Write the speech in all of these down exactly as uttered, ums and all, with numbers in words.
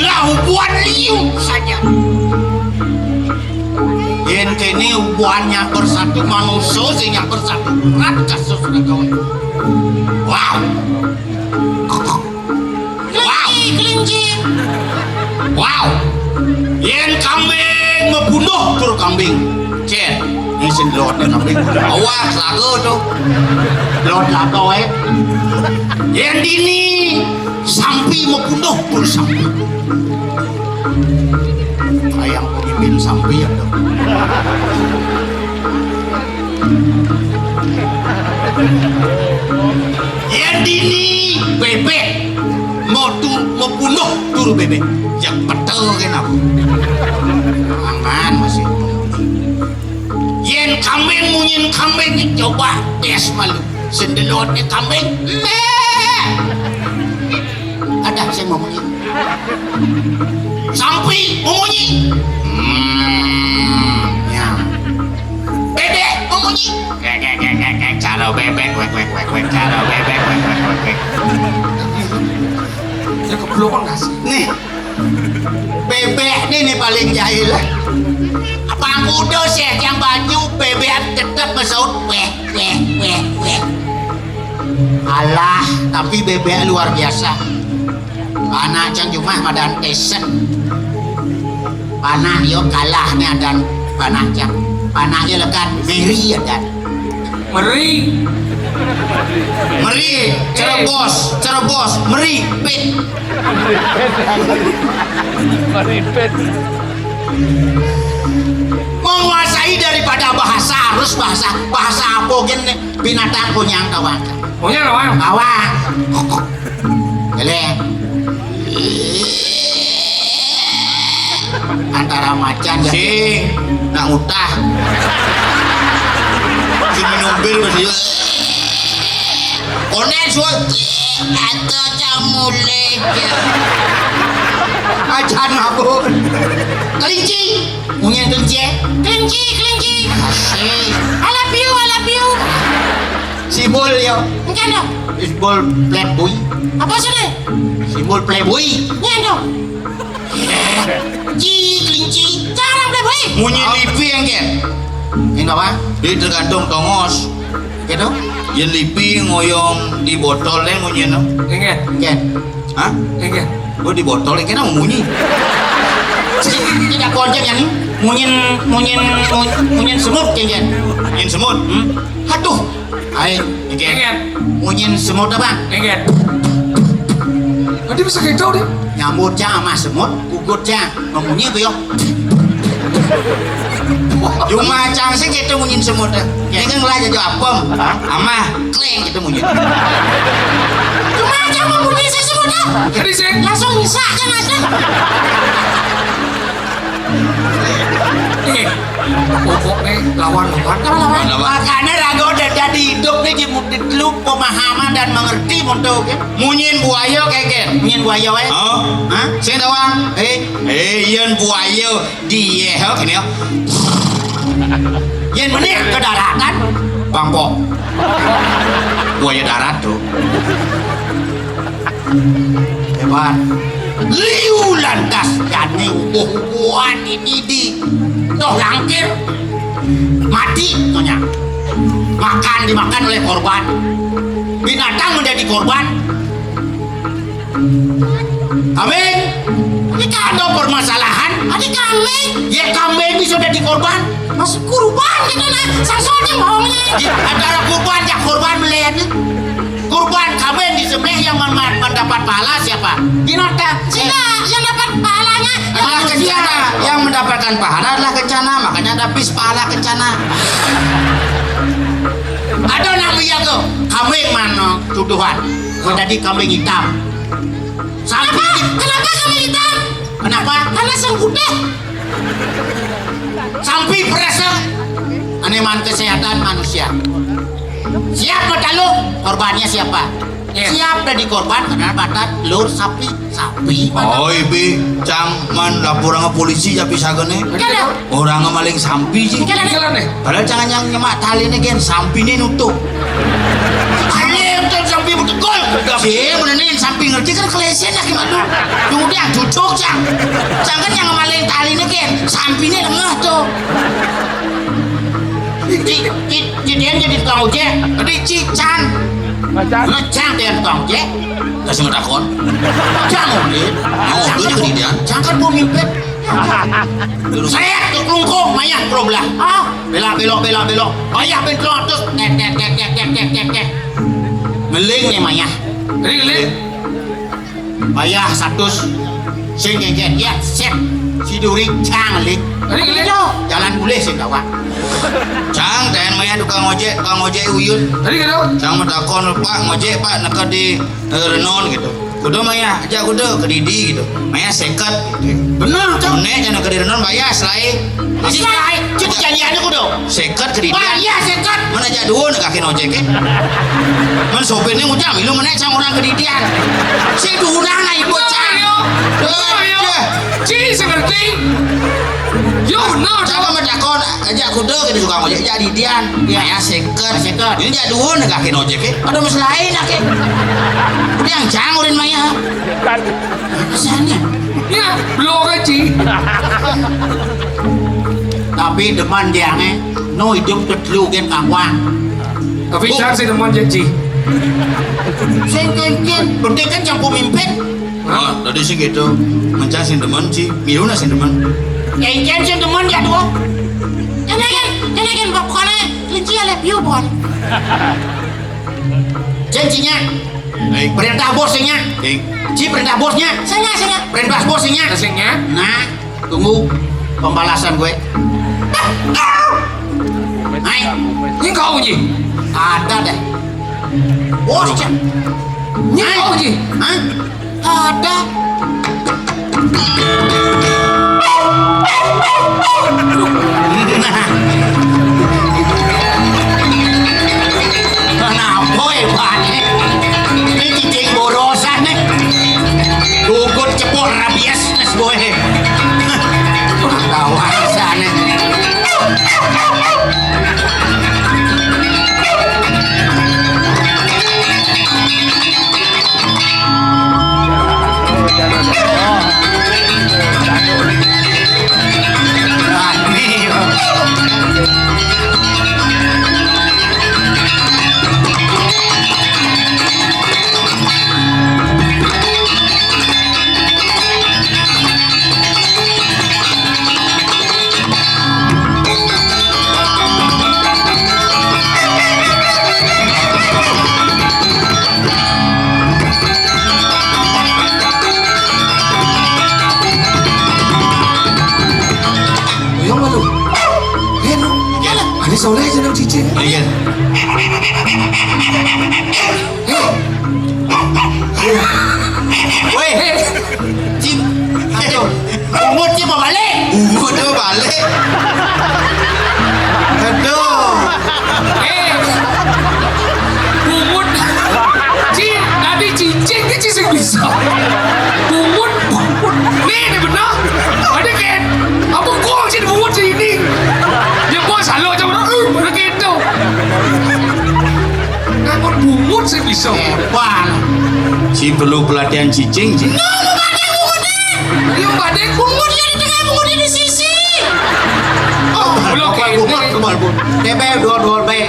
Lah, ubuan liu saja. Yén kéné ubuan nyamper satu, manusa sing nyamper satu. Berat kasus negara. Wow. Wow. Kelinci, kelinci. Wow. Yén kambing mapunduh tur kambing. Cén, ini sing lot kambing. Awas lagu tuh. Lot lagu, eh. Yén dini sampi mapunduh tur sampi. Hayang pemimpin sampi ya tuh. Yén dini bébék mau tu mau punduh turu bébék. Yang betul kan aku. Aman masih. Yén kambing munyin kambing coba tes malu. Sendelotnya kambing. Meh. Ada sing mamunyi. Sampi mamunyi. Hmm, ya. Bébék mamunyi. Kek, kek, kek, kek, kek, cara bébék, wek, wek, wek, wek, cara bébék, wek, wek, wek, wek. Ya, keblok kan kasih. Nih. Bébék nih, nih paling jahil. Apa kuda sih yang baju bébék tetap bersaut, weh, weh, weh, weh. Alah, tapi bébék luar biasa. Anak cang jumah madan Tesen. Panah yo kalah nih adan panah cang. Panah yo lekat Meri adan. Meri. Meri, Cerebos, Cerebos, Meri, Pit. Meri Pit. Menguasai daripada bahasa, harus bahasa, bahasa apa gin nih? Binatang kunyang kawang. Kunyang kawang? Kawang. Eleh. Antara macan ya. Sing, nak utah. Sing minum bir masih. Konen suat. Atau cang mulih. Acan mabuk. Kelinci. Munyin kelinci, eh? Kelinci, kelinci. Asik. I love you, I love you. Simbol ya. Enggak dong. Simbol playboy. Apa sih nih? Simbol playboy. Iya dong. Ci, kelinci. Jarang playboy. Munyi lipi yang kan? Ini apa? Ini tergantung tongos. Gitu? Yén lipi ngoyong di botol deh munyi no. Ingat. Ingat. Hah? Ingat. Oh, di botol ini kan munyi. Tidak konceng yang munyin, munyin, munyin semut kayaknya. Munyin semut. Hmm? Aduh. Hai, ingat. Munyin semut apa? Ingat. Nanti bisa kacau deh. Nyambut cang sama semut, gugut cang. Memunyi apa yo? Cuma cang sih gitu munyin semut. Ini kan ngelah jadi apem. Amah, kling gitu munyin. Cuma cang memunyi sih semut. Jadi sih langsung bisa kan aja. Eh, pokoknya lawan lawan. Lawan lawan. Makanya raga udah jadi hidup nih, jadi dulu pemahaman dan mengerti untuk ya. Munyin buaya kengken. Munyin buaya wae. Oh. Hah? Sing doang. Eh. Eh, yén buaya dia kene ya. Yén menir ke daratan, bangkok. Buaya darat tuh. Hebat. Liu lantas jani ubuh-ubuhan ini di toh langkir. Mati nyonya. Makan dimakan oleh korban. Binatang menjadi korban. Kambing. Ini ada permasalahan. Ada kambing. Ya kambing bisa jadi korban. Masuk kurban gitu nah. Sasar yang bohongnya. Antara kurban ya korban melihat. Kurban kambing disembelih yang men- mendapat pahala siapa? Binatang. Sila yang dapat pahalanya. Adalah kencana. Yang mendapatkan pahala adalah kencana. Makanya ada bis pahala kencana. Ada nak biar ke kambing mana tuduhan? Menjadi kambing hitam. Sampai kenapa, kenapa kambing hitam? Kenapa? Karena sing putih. Sampai perasa aneman kesehatan manusia. Siap bertalu, korbannya siapa? Iya. Siap dari korban karena batat lur sapi, sapi. Oh, ibi cang man lapor ke polisi ya bisa gini. Iya, iya. Orang maling sampi sih. Iya, iya. Padahal jangan yang nyemak tali ini kan sampi ini nutup. Ayo, tuh sampi betul. Sing bener nih, sampi ngerti kan kelesen lagi malu. Kemudian cucuk, Cang. Cang kan yang ngamaling tali nih, kan. Sampinya lengah tuh. Ci, ci, ci, dia jadi tukang ojek. Di Cican. Lu Cang dia tukang ojek. Kasih ngetakon. Cang ojek. Mau ojek ke dia. Cang kan mau mimpet. Saya ke kelungkung, mayah, bro belah. Ah, belok, belok, belok, belok. Mayah, bentrok, terus. Tek, tek, tek, tek, tek, tek, tek, tek. Ngeling nih, mayah. Ngeling, ngeling. Mayah, satus. Sing ngengket, ya, set. Si Duri, Cang, ngeling. Ngeling, ngeling. Jalan boleh, sing gawat. Cang, ten mayah tukang ojek, tukang ojek uyut. Tadi gitu. Cang mau takon, Pak, ngojek, Pak, neka di eh, Renon gitu. Kudu mayah, aja kudu ke Didi gitu. Mayah seket gitu. Bener, Cang. Mane jangan ke Renon bayar selai. Selai. Cek janjiannya kudu. Seket ke Didi. Bayar seket. Mana aja dua nih kaki ojek ya. Mana sopirnya ngucap, lu mana Cang orang ke Didian. Si durang lah ibu Cang. Ayo. Ayo. Ci, sing ngerti. Yo, bener. Cang sama takon, aja kudu gitu tukang ojek, jadi Dian. Iya. Mayah seket. Seket. Ini aja dua nih kaki ojek ya. Ada masalah lain, Kak. Udah yang Cang urin mayah. Kesannya. Ya, belum aja. Tapi demen dia, eh. No hidup kedelu gen kawan. Tapi Cang sih demen janji. Sing kengken, penting kan campur mimpin. Ah, tadi sih gitu. Mencang sing demen sih, Miuna sing demen. Kengken sing demen ya dua. Ini kan, ini kan pokoknya kelinci ya lebih bon. Janjinya. Baik. Perintah bosnya. Baik. Ci perintah bosnya. Senya, senya. Perintah bosnya. Senya. Nah, tunggu pembalasan gue. Hai. Ini kau, Ji? Ada deh. Bosnya. Ini kau, Ji? Hah? Ada. Kenapa ya, Pak? Ini cicing borosan nih. Gugut cepok rabies, nes boy. Kawasan nih. Yang malu. Heno. Ini soleh aja nang cicing. Iya. Woi, Cim. Aduh. Bungut Cim mau balik. Bungut mau balik. Aduh. Eh. Bungut. Ci, tadi cicing, cicing bisa. Bungut, bungut. Nih, ini benar. Ada kan? Apa kau sih bungut sih ini? Ya, kau salah macam mana? Eh, mana gitu? Ngangkut bungut sih bisa. Hebat. Si perlu pelatihan cicing, sih. Dia badai bungut, dia di tengah, bungut di sisi. Oh, belum bungut, bungut. Dia bae dua-dua bae.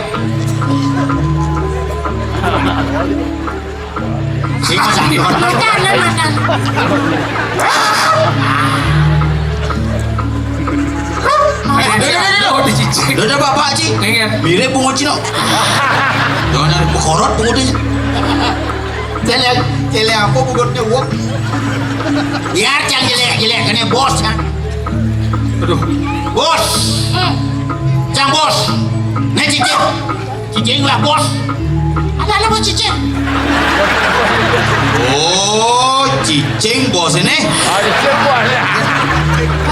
Sing makan. Makan, makan. Eh, udah, udah, udah, udah. Oh, dicicing. Udah, udah, Bapak, Ci. Ingat. Mirip bungut Cino. Jangan ada bekorot bungutnya. Jelek, jelek apa bungutnya, Wok? Biar yang jelek-jelek, kena bos, kan? Aduh. Bos. Cang bos. Nih, cicing. Cicing lah, bos. Ada, ada, bos, cicing. Oh, cicing bos ini.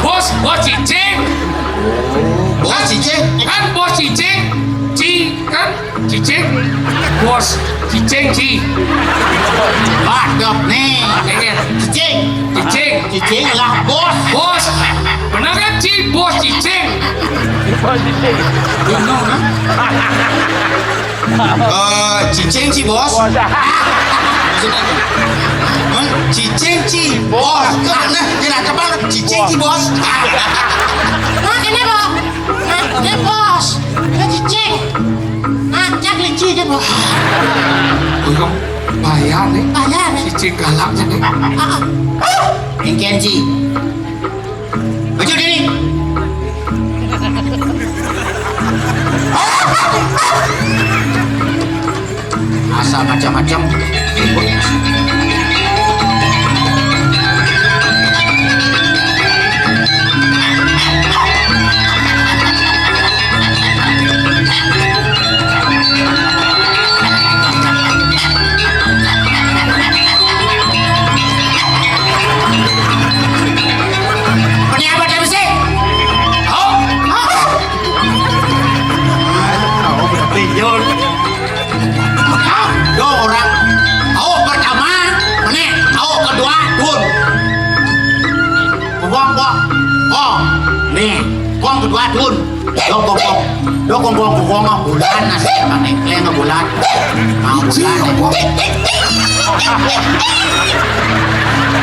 Bos, bos cicing. Bos cicing. Kan bos cicing. Ci, kan cicing. Bos cicing, ci. Waduh, nih. Ingat. Cicing. Cicing. Cicing lah, bos. Bos. Benar kan, ci? Bos cicing. Oh, cicing. Bingung, ha? Eh, cicing, Ci Bos. Bos. Maksud aku. Hmm, cicing, Ci Bos. Nah, nah, nah, cicing, Ci Bos. Nah, ini, Bos. Nah, ini, Bos. Ini cicing. Nah, cak licin, Bos. Uyung, bahaya nih. Bahaya nih. Cicing galaknya nih. Ah, ah. Engken, Ci. Baju diri. Asal macam-macam. Meni apa dia bisi? Hau? Hau? Hau, dua orang. Hau pertama, meni. Hau kedua, tun. Buang, buang. Oh, nih. Buang kedua, tun. Dong kongkong, dong kongkong, kongkong mah bulan, nasi emang nengkleng mah bulan. Mau bulan.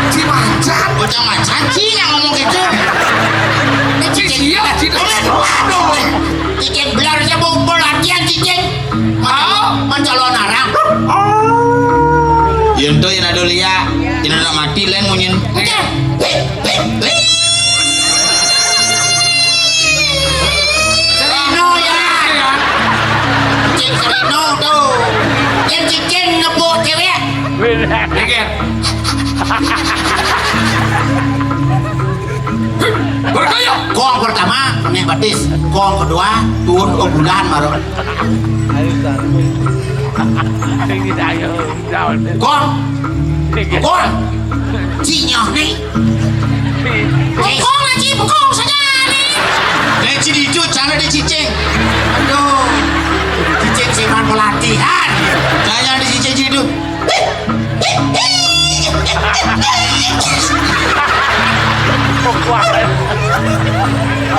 Ci macan. Bocah macan, Ci yang ngomong gitu. Ci, iya, Ci. Aduh, cicing belar aja mau latihan cicing. Mau mencalon arang. Yen tuh yang ada lia, yang ada mati, lain munyin. Oke. Serino ya. Cicing serino tuh. Yang cicing nepuk cewek. Bener. Mikir. Berkaya. Kong pertama, nek batis. Kong kedua, turun ke bulan baru. Ayo, Sar. Tinggi dah, ayo. Kong. Tinggi. Kong. Cinya nih. Bengkong aja, bengkong saja nih. Eh, Ci Didu, jangan ada cicing. Aduh, cicing sih man pelatihan. Jangan ada cicing Ci Didu.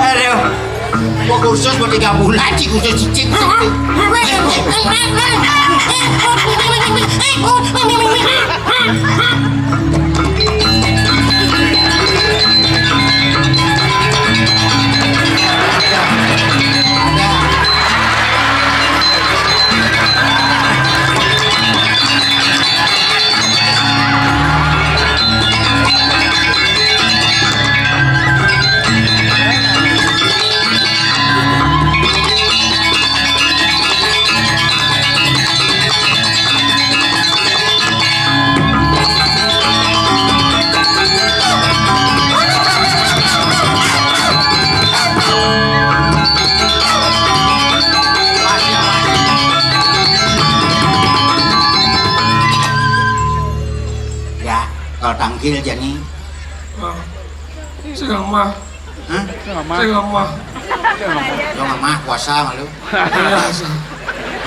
Aduh, gua kursus mau tiga bulan sih kursus cicing. Ya, kalau tangkil jani. Oh, sing mah. Hah? Sing mah. Sing mah. Lo mah kuasa malu. Iya, sih.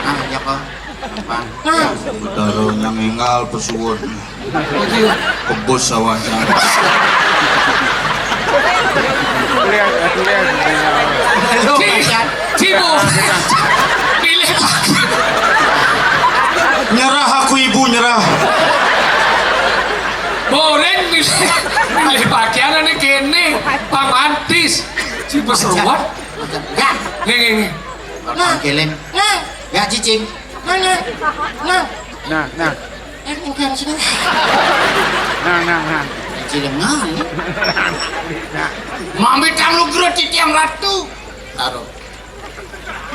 Ah, ya kok. Bang. Betara nyang enggal pesuwun. Kebus sawah. Lihat, lihat. Lu Ci, Ci, Bu. Pilih. Nyerah aku, Ibu, nyerah. Boreng milih, milih pakaian ane kene, pamantis. Ci pesuwun. Ya. Nih, nih, nih. Nah. Kelem. Nah. Ya, cicing. Nah, nah. Nah. Nah, nah. Eh, engke sini. Nah, nah, nah. Cilengan. Nah. Mami tang lu gero titiang ratu. Taruh.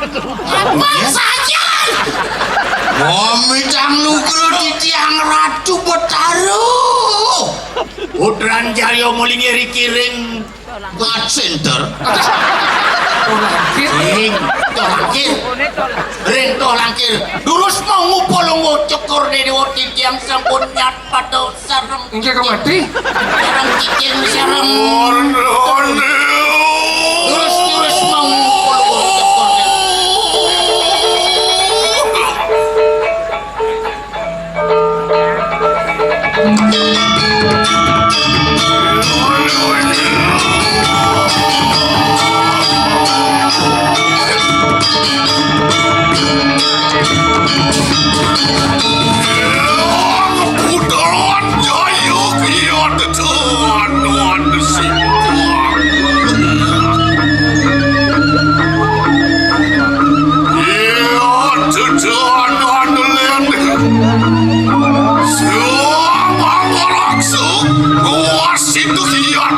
Apa saja? Mami tang lu gero titiang ratu Betara. Putran Jaya Mulingi Rikiring. God Center. Ring, toh langkir. Ring, toh langkir. Durus mau ngupul nggo cekor Dewa Titiang sampun nyat pada sareng. Inggih, kemati. Sareng cicing sareng. Durus, durus mau ngupul nggo cekor Dewa.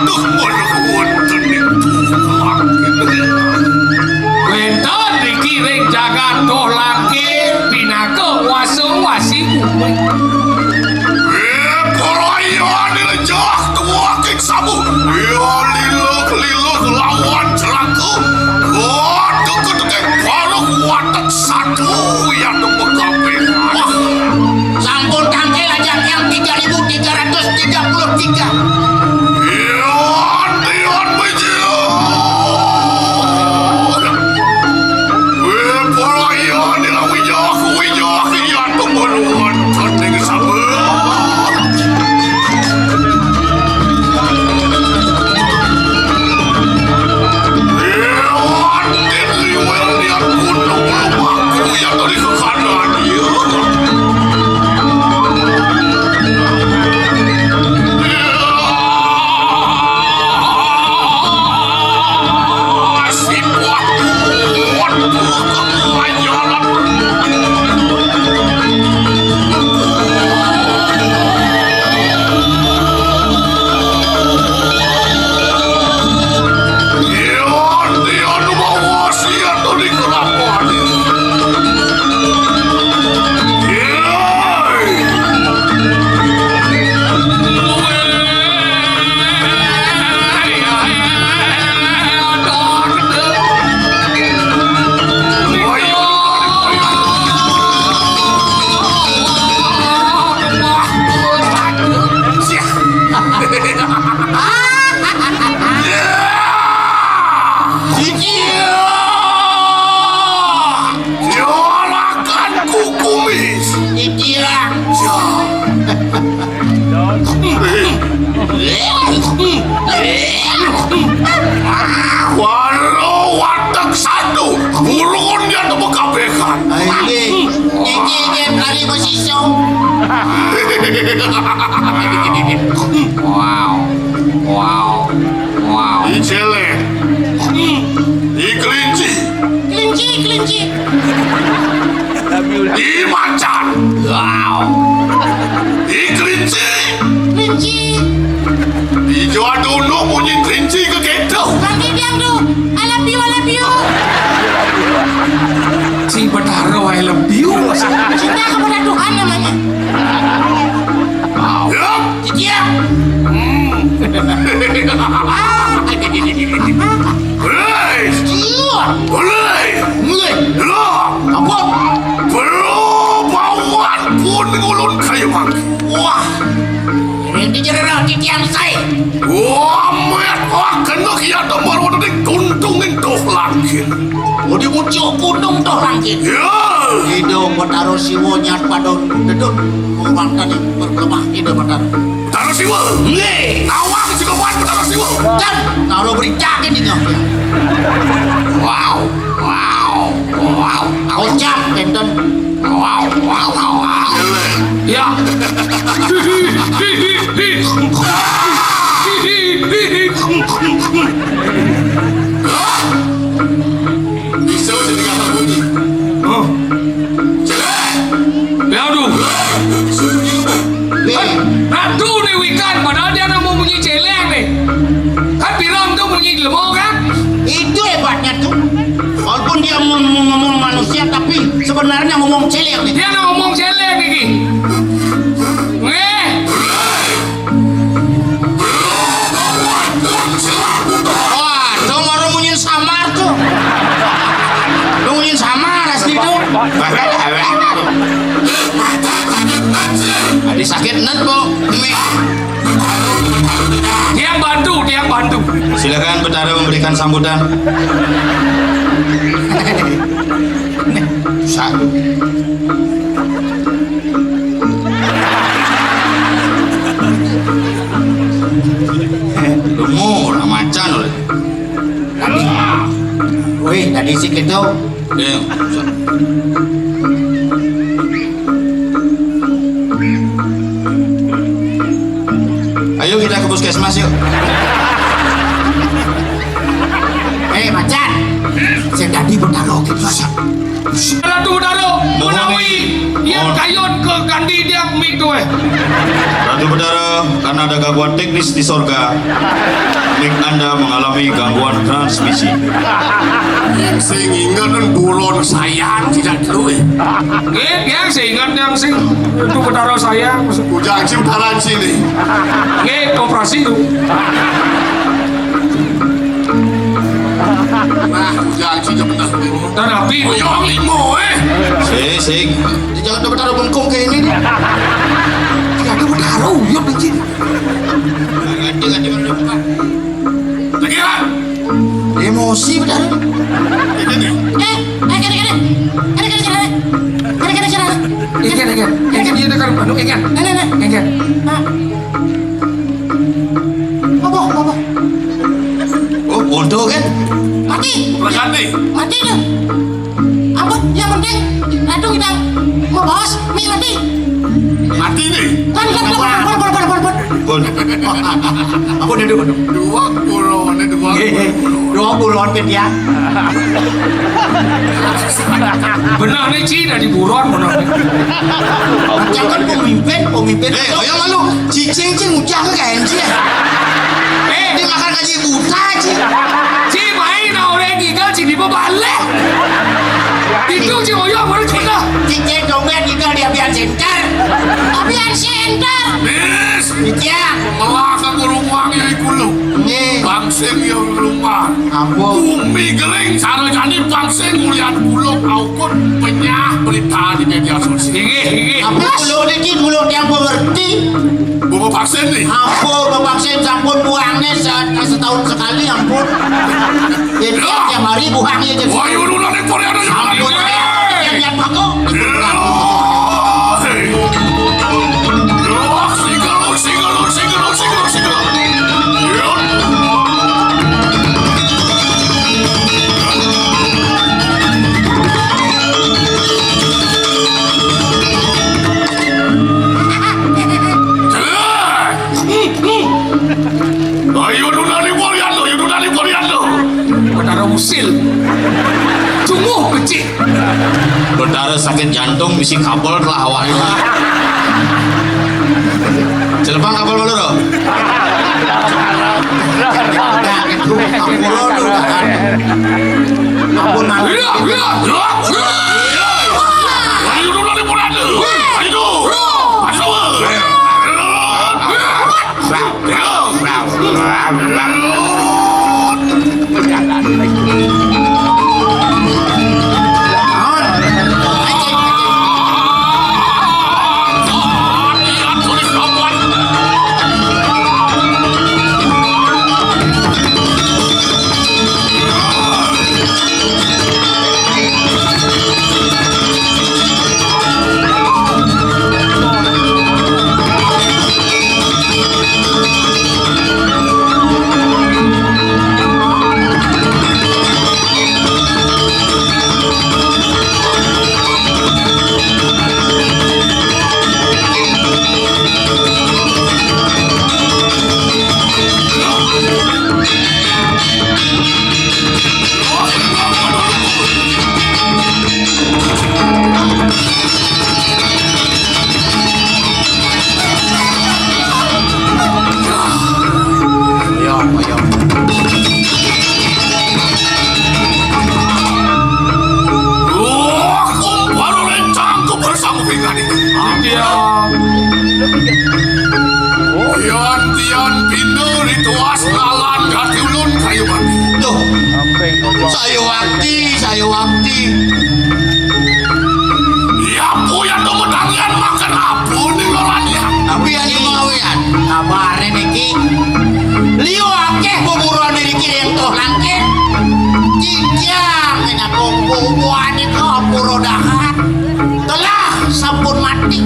Duh, wonten ing Tuh Langkir. Wénten niki ring jagat Tuh Langkir pinaka wasung-wasing umat. Eh, para iya nilejah tuwuh king sabu. Iya lilug-lilug lawan celaka. Wah, teka-teka baluh watek satu ya teka kabéh. Wah. Sampun tangkil ajak yang tiga ribu tiga ratus tiga puluh tiga. Iya, Dion Wijaya. Wih, para iya nila Wijaya, Wijaya, iya temen wonten ing sabar. Jalakan kukumis. Iya. Ya. Walau watek satu, burun dia tu bekabéhan. Ayo, Ki. Iki yen kali mesisa. Wow. Wow. Wow. Icele. Ikelinci. Kelinci, kelinci. Di macan. Wow. Di kelinci. Kelinci. Di Jawa Dulu bunyi kelinci ke gitu. Nanti dia tuh, I love you, I love you. Si Betara, I love you. Cinta kepada Tuhan namanya. Wow. Ya. Iya. Hmm. Hei. Iya. Hei. Hei. Lo. Apa? Bro, bawan pun ngulun kayu mangki. Wah. Ini dijerah titiang saya. Wah, met, wah, kena kian tembar wonten ing gunung ing Tuh Langkir. Oh, di pucuk gunung Tuh Langkir. Ya. Ida Betara Siwa nyat pada dedun. Wonten ing perkelemah Ida Betara. Betara Siwa. Nggih. Nawang sing kuat Betara Siwa. Dan naro berita kene nggih. Wow, wow, wow. Ucap enten. Wow, wow, wow, wow. Ya. Bisa jadi kata bunyi. Oh. Jelek. Ya, aduh. Kan Ratu nih wikan, padahal dia nggak mau bunyi celeng nih. Kan Piram tuh bunyi lemah kan? Itu hebatnya tuh. Walaupun dia ngomong, ngomong manusia, tapi sebenarnya ngomong celeng nih. Dia nggak ngomong celeng nih, Ki. Nggih. Wah, dong orang munyin samar tuh. Lu munyin samar asli tuh. Tadi sakit net, Bu. Tiang bantu, tiang bantu. Silakan Betara memberikan sambutan. Sa- Lemu, ora macan lho. Tadi. Wih, tadi sik itu. Iya. Ayo kita ke puskesmas yuk. Eh, macan. Sing dadi Betara gitu. Ratu Betara, menawi yang kayun ke Gandhi dia mik tuh eh. Ratu Betara, karena ada gangguan teknis di sorga, Anda mengalami gangguan transmisi. Yang sing inget kan buron sayang tidak dulu ya. Nggih, yang sing inget yang sing itu Betara sayang. Ujang sing Betara sini. Nggih, operasi itu. Nah, ujang sing bener. Dan api. Oh, yang limo eh. Sik, sik. Jangan dapat taruh bengkung kayak ini. Tidak ada taruh, ya benci. Ganti, ganti, ganti. Lagi, Pak. Emosi benar. Ini nih. Eh, eh, kene, kene. Kene, kene, kene. Kene, kene, kene. Ikan, ikan. Ikan dia dekat anu, ikan. Nenek, nenek. Ikan. Ah. Apa, apa? Oh, bodoh kan? Mati. Mati tuh. Apa? Yang penting, aduh, kita mau bawas, mi mati. Mati nih. Kan, kan, kan, kan, kan, kan, kan, kan. Pun. Apa dia dulu? Dua puluh, ini dua puluh. Dua puluh kan ya. Benar nih, Cina di buron, benar. Jangan pemimpin, pemimpin. Eh, ayo malu. Cicing, cing, ucah ke kan, Ci? Eh. Dia makan gaji buta, Ci. Ci, main, nah, orang gigal, Ci, di balik. Itu, Ci, oyong, baru Ci, kita. Cicing, dompet, gigal, dia biar center. Biar center. Bis. Iya. Malah ke burung wangi, kulo. Nih. Bang Sing, ya, rumah. Ampun. Bumi gering, sarajane Bang Sing, ngulian kulo, aukun, penyah, berita di media sosial. Inggih, inggih. Tapi kulo niki, kulo tiang mengerti. Bapak vaksin nih. Ampun, Bapak vaksin sampun buangnya se-, setahun sekali, ampun. Jadi tiap hari buangnya jadi. Wah, iya, udah nih, Korea ada yang ampun. Yang lihat aku. Iya. Iya. Iya. Iya. Ayo, nunani Korean lo, ayo, nunani Korean lo. Betara usil. Cunguh becik. Betara sakit jantung, bisi kabel telah awak. Celepang kabel dulu, dong. Nah, itu kabel dulu, kan. Ampun, Mas. Iya, iya, iya, iya. Ayo, nunani Korean lo. Ayo. Masuk. Ayo, ayo. Wah, kumpul rencangku bersama dengan ini. Iya. Yan tian pinda rituas ngalan gati ulun kayu mati. Duh. Saya wakti, saya wakti. Ya, puyan tuh medangian makan apa nih ngalannya? Tapi yang mau ya, kabar niki. Liu akeh kuburan niki yang toh langkir. Jinjang enak kuburan itu pura dahat. Telah sampun mati.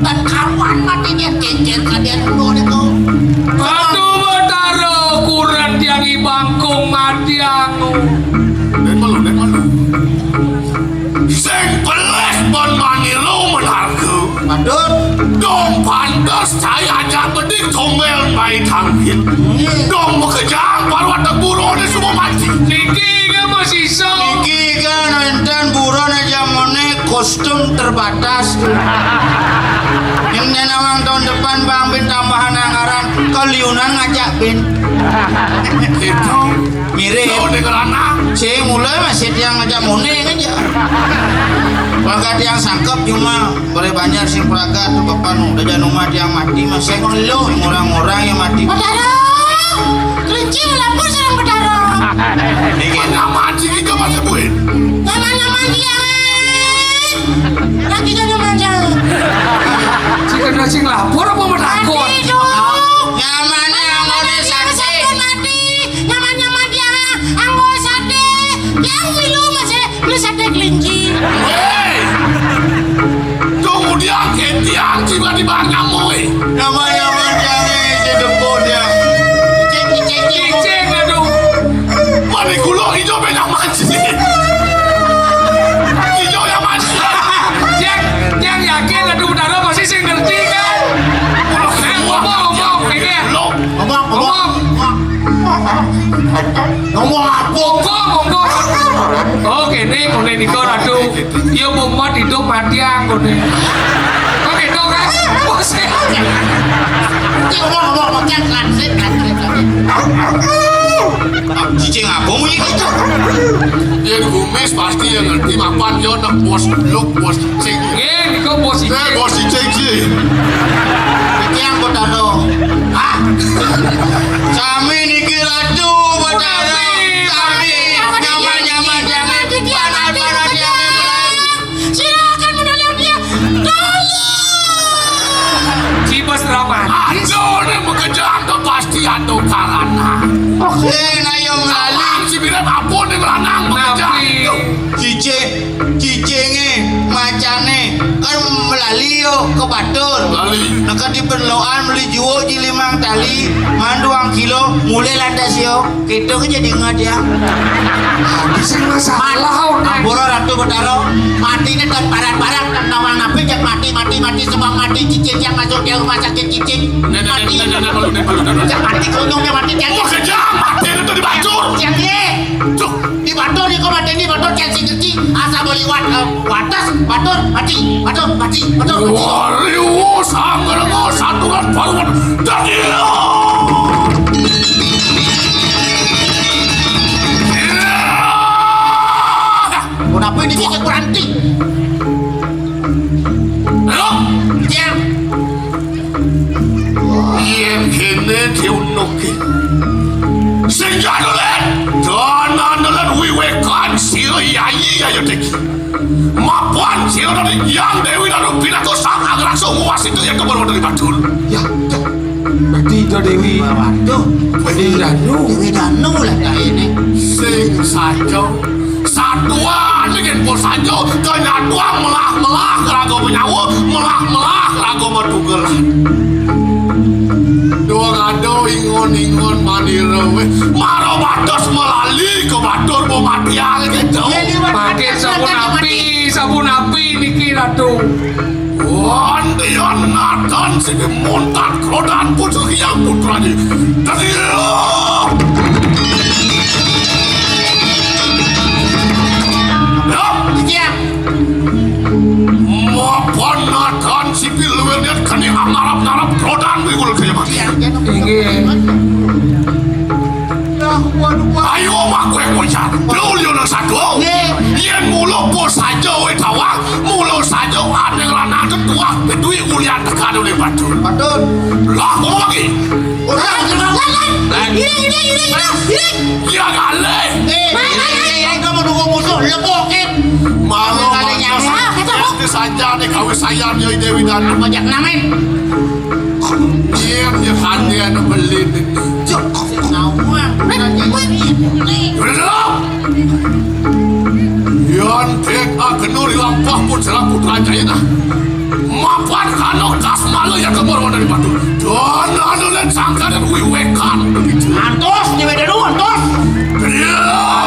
Dan karuan matinya, céncén kadén ulo niku. Aduh, Betara, ukuran tiang ibangkung mati aku. Dén malu, dén malu. Sing pelih ban maniru menarga. Aduh. Dong pantes saya aja bedik tombel mai tangkit. Dong makejang baru ada guru ni semua mati. Niki ke masisa. Niki kan enten buron aja mone kostum terbatas. Yang nawang tahun depan Bang Bin tambahan anggaran. Liunan ngajak bin. Itu. Mirip. Lo di kelana. Sing mulai masih tiang ngajak moning aja. Maka tiang sangkep cuma boleh banyak sing peragat tuh kapan udah jangan rumah tiang mati masih ngeluh orang-orang yang mati. Betara, kelinci melapor sareng Betara. Ini kita. Nyaman sih kita masih buin. Nyaman-nyaman tiang. Lagi kan nyaman jangan. Sing kena sing lapor apa metakut? Mati dong. Nyaman yang mau sakit. Mati. Nyaman-nyaman tiang anggo sate. Tiang milu masih milu sate kelinci. Hei. Tunggu dia ke tiang tiba-tiba nyamui. Nyaman-nyaman tiang di depan dia. Cicing, cicing, cicing. Cicing, aduh. Mani kulo ijo be nyaman sih. Ijo nyaman. Yang, yang yakin aduh Betara pasti sing ngerti kan? Nah, ngomong, ngomong, ini. Lo. Ngomong, ngomong. Ngomong. Ngomong apa? Monggo, monggo. Oh, kene, kene nika, Ratu. Iya, mumet hidup mati, ah, kene. Kok gitu, kan? Pusing. Iki ngomong, ngomong, ngomong, jangan, lanjut, lanjut, lanjut. Cicing apa bunyi gitu? Yang kumis pasti yang ngerti mapan, yo, nak bos, lo bos cicing. Nggih, niku bos cicing. Eh, bos cicing sih. Iki yang Betara. Hah? Sami niki Ratu Betara. Sami. Nyaman-nyaman jangan panas-panas jangan. Silakan menolong dia. Tolong. Cibes dramatis. Aduh, ini mengejar kepastian tuh karena. Eh, ayo melali. Si Bira apa nih melanang mengejar. Nabi. Cicing, cicinge, macane kan melali yo ke batur. Melali. Neka di penloan meli juo ji limang tali, manduang kilo, mulai lantas yo. Kita ke jadi ingat ya. Bisa masalah. Ampura Ratu Betara, mati ini tan parat-parat, tan nawang napi, jak mati, mati, mati, sebab mati, cicing yang masuk dia rumah sakit cicing. Mati. Jak mati, konyolnya mati, jak. Wah, kejam, mati itu dibacur. Jak, ye. Tuh. Di batur ni kau mati ni batur cek sing kecil asa beliwat eh, wates batur mati batur mati batur mati. Wariwo sanggelengo saturan paruan dadi. Kenapa ini cek berhenti? Halo? Cek. Yen kene diunuke. Sing janulen, danan dalan wiwekan sira yayi ayo deki. Mapan sira dari yang Dewi Danu pinaka sang angraksa muas itu yang kebaruan dari Batul. Ya, ya. Berarti itu Dewi. Waduh. Dewi Danu. Dewi Danu lah kayak ini. Sing saja. Satuan iki pun sanjo, kanyatuang melah-melah raga menyawa, melah-melah raga metugelan. Dua ngado ingon-ingon manira weh, mara batas melali ke batur bo matiang gitu. Pakai sabun api, sabun api niki Ratu. Wandian Nathan sing montat kerodan pucuk yang putranya. Tadi. Ya. Iya. Mapan Nathan sipil luwih lihat kani ngarap-ngarap kerodan wingul kaya mati. Iya, iya. Inggih. Ayo mak kowe ngujar. Dulyo nang satu. Nggih. Yen mula bos saja wis tawang, mula saja aning lanang ketua kedui ulian tekan oleh batur. Batur. Lah, ngomong lagi. Ora, ora. Lah, lah. Ini, ini, ini, ini, ini. Ya kali. Eh, ini, ini, ini, kamu nunggu musuh, lebokin. Malu, malu. Kata apa? Itu saja nih kawin saya, Nyai Dewi Danu. Apa jak namen? Iya, dia kan dia ada beli ini. Cuk, nawang. Udah, udah. Yan dek agenur lampah putra putra jayana. Mapan kano kas malu ya kemur dari batu. Don anu dan sangka dan wiwekan. Antos, di medan antos. Iya.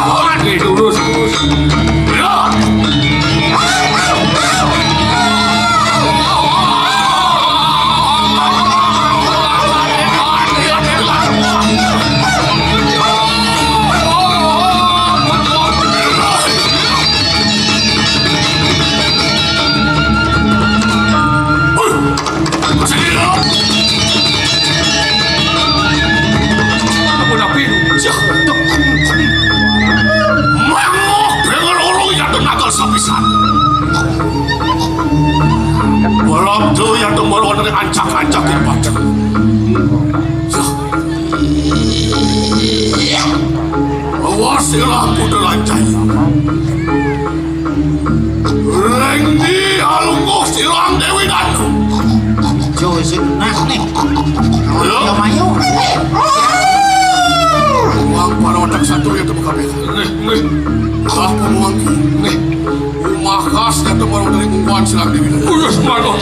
Oke, lurus, lurus. Iya. Balap deui atuh baru dari ancak-ancak di batu. Awas silang Putra Jaya. Réng dihalungguh silang Déwi Danu. Jauh sih, nah nih. Ya. Dia mayu. Uang para otak satu ya temu kabéh. Nih, nih. Ah, pemuang. Nih. Umakas ya temu dari ungguan silang Déwi Danu. Uyus, madoh.